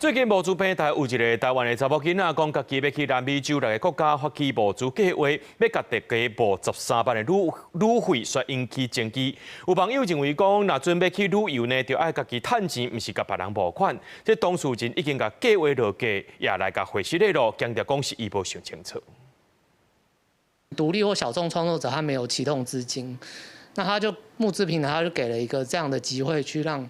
最近募資平台有一个台灣的查某囡仔講，家己欲去南美洲六个國家發起募資計劃，欲共大家募13萬的旅費，煞引起爭議。有網友認為講，若準備去旅遊呢，就愛家己趁錢，毋是共別人募款。這當事人已經共計劃落架，也來共回釋咧囉，強調講是伊無想清楚。獨立或小眾創作者，他沒有啟動資金，那他就募資平台，他就給了一個這樣的機會，去讓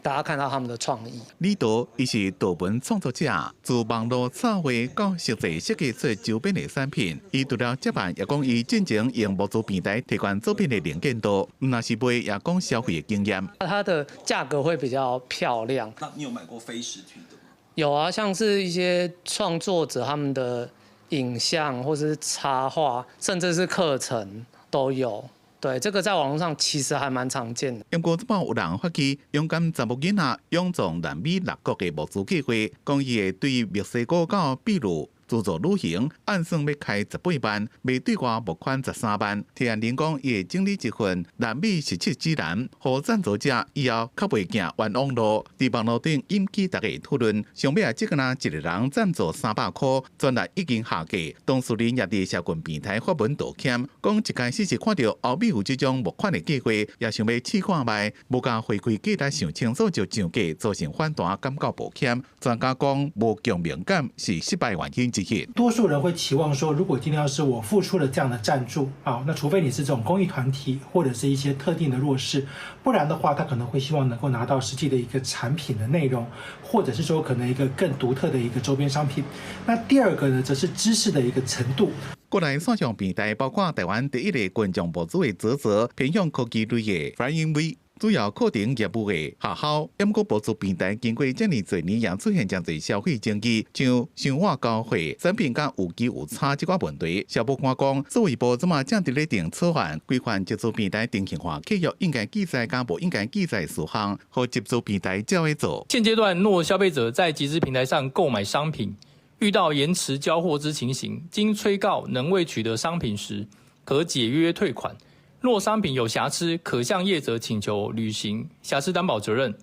大家看到他們的創意。李導伊是圖文創作者，自網路策劃到實際設計出周邊的產品。伊除了接案，也講伊進前用募資平台提供作品的能見度，毋若是賣，也講消費的經驗。它的價格會比較漂亮。那你有買過非實體的嗎？有啊，像是一些創作者他們的影像，或是插畫，甚至是課程都有。對，這個在網路上其實還蠻常見的。毋過這擺有人發起勇敢查某囡仔勇闖南美六國的募資計劃，講伊會對墨西哥到秘魯自助旅行，按算欲開18萬，欲對外募款13萬。提案人講，伊會整理一份南美實測指南，予贊助者以後較袂行冤枉路。佇網路頂引起大家討論，上尾啊，只敢若一個人贊助300箍，專欄已經下架。當事人也佇社群平台發文道歉，講一開始是看著歐美有這種募款的計劃，也想欲試看覓，無共回饋價值想清楚就上架，造成反彈，感覺抱歉。專家講，無共鳴感是失敗原因之一。多數人會期望說，如果今天要是我付出了這樣的贊助啊，那除非你是這種公益團體或者是一些特定的弱勢，不然的話，他可能會希望能夠拿到實際的一個產品的內容，或者是說可能一個更獨特的一個周邊商品。那第二個呢，則是知識的一個程度。國內線上平台包括台灣第一个群眾募資的嘖嘖，偏向科技類的 Flying V，主要課程業務的學校，毋過募資平台經過遮爾濟年，也出現誠濟消費爭議，像傷晚交貨、產品佮有機有差這寡問題。消保官講，數位部這馬正佇咧定草案，規範集資平台定型化契約應該記載佮無應該記載事項，予集資平台照咧做。現階段，若消費者在集資平台上購買商品，遇到延遲交貨之情形，經催告仍未取得商品時，可解約退款。若商品有瑕疵，可向業者請求履行瑕疵擔保責任。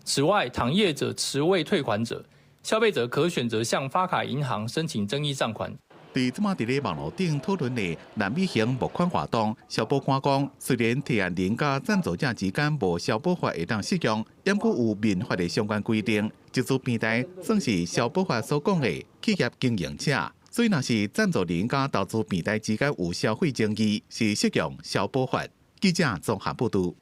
此外，倘業者遲未退款者，消費者可選擇向發卡銀行申請爭議賬款。對這馬佇咧網路頂討論的南美行募款活動，消保官講，雖然提案人佮贊助者之間無消保法會當適用，毋過有民法的相關規定，集資平台算是消保法所講的企業經營者。所以，若是贊助人佮投資平台之間有消費爭議，是適用消保法。記者綜合報導。